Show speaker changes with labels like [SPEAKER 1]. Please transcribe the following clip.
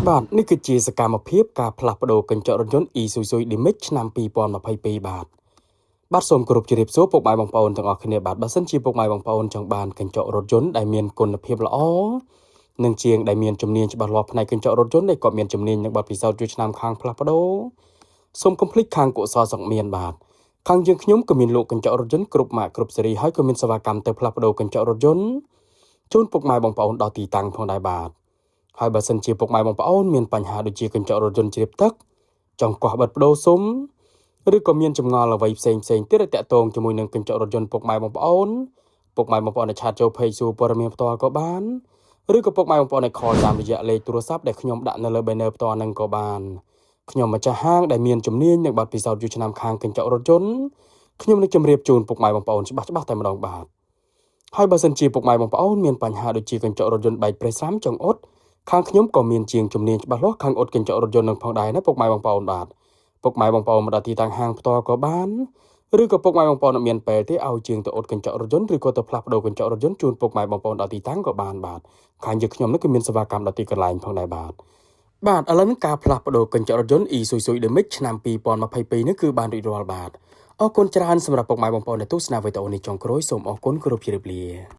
[SPEAKER 1] បាទនេះគឺជាសកម្មភាពការផ្លាស់ប្ដូរកញ្ចក់រថយន្ត Isuzu D-Max ឆ្នាំ2022បាទបាទសូមគោរពជម្រាបសួរពុកម៉ែបងប្អូនទាំងអស់គ្នាបាទបើសិនជាពុកម៉ែបងប្អូនចង់បានកញ្ចក់រថយន្តដែលមានគុណភាពល្អនិងជាងដែលមានជំនាញច្បាស់លាស់ផ្នែកកញ្ចក់រថយន្តដែលគាត់មានជំនាញនិងបទពិសោធន៍យូរឆ្នាំខាងផ្លាស់ប្ដូរសូមកុំភ្លេចខាងកុសលសុកមានបាទខាងយើងខ្ញុំក៏មានលក់កញ្ចក់រថយន្តគ្រប់ម៉ាកគ្រប់ស៊េរីហើយក៏មានសេវាកម្មទៅផ្លាស់ប្ដូរកញ្ចក់រថយន្តជូនពុកម៉ែបងប្អូនដល់ទីតាំងផងដែរបាទហើយបើសិនជាពុកម៉ែបងប្អូនមានបញ្ហាដូចជាកញ្ចក់រថយន្តជ្រាបទឹកចង់កោះបិទប្ដូរស៊ុមឬក៏មានចម្ងល់អ្វីផ្សេងផ្សេងទៀតដែលតាក់ទងជាមួយនឹងកញ្ចក់រថយន្តពុកម៉ែបងប្អូនពុកម៉ែបងប្អូនអាច chat ចូល page សួរព័ត៌មានផ្ទាល់ក៏បានឬក៏ពុកម៉ែបងប្អូនអាច call តាមរយៈលេខទូរស័ព្ទដែលខ្ញុំដាក់នៅលើ banner ផ្ទាល់នឹងក៏បានខ្ញុំម្ចាស់ហាងដែលមានជំនាញនិងបទពិសោធន៍យូរឆ្នាំខាងកញ្ចក់រថយន្តខ្ញុំនឹងជម្រាបជូនពុកម៉ែបងប្អូនច្បាស់ច្បាស់តែម្ដងបាទហើយបើសិនជាពុកម៉ែបងប្អូនមានបញ្ហាដូចជាកញ្ចក់រថយន្តបែកប្រេះស្រាំចង់អ៊ុតខាងខ្ញុំក៏មានជាងជំនាញច្បាស់លាស់ខាងអ៊ុតកញ្ចក់រថយន្តនឹងផងដែរណាពុកម៉ែបងប្អូនបាទពុកម៉ែបងប្អូនមកដល់ទីតាំងហាងផ្ទាល់ក៏បានឬក៏ពុកម៉ែបងប្អូនអត់មានពេលទេឲ្យជាងទៅអ៊ុតកញ្ចក់រថយន្តឬក៏ទៅផ្លាស់ប្ដូរកញ្ចក់រថយន្តជូនពុកម៉ែបងប្អូនដល់ទីតាំងក៏បានបាទខាងយើងខ្ញុំនេះគឺមានសេវាកម្មដល់ទីកន្លែងផងដែរបាទបាទឥឡូវនេះការផ្លាស់ប្ដូរកញ្ចក់រថយន្ត Isuzu D-Max ឆ្នាំ2022នេះគឺបានរួចរាល់បាទអរគុណច្រើនសម្រាប់ពុកម៉ែបងប្អូនដែលទស្សនាវីដេអូនេះចុងក្រោយសូមអរគុណគោរពជម្រាបលា។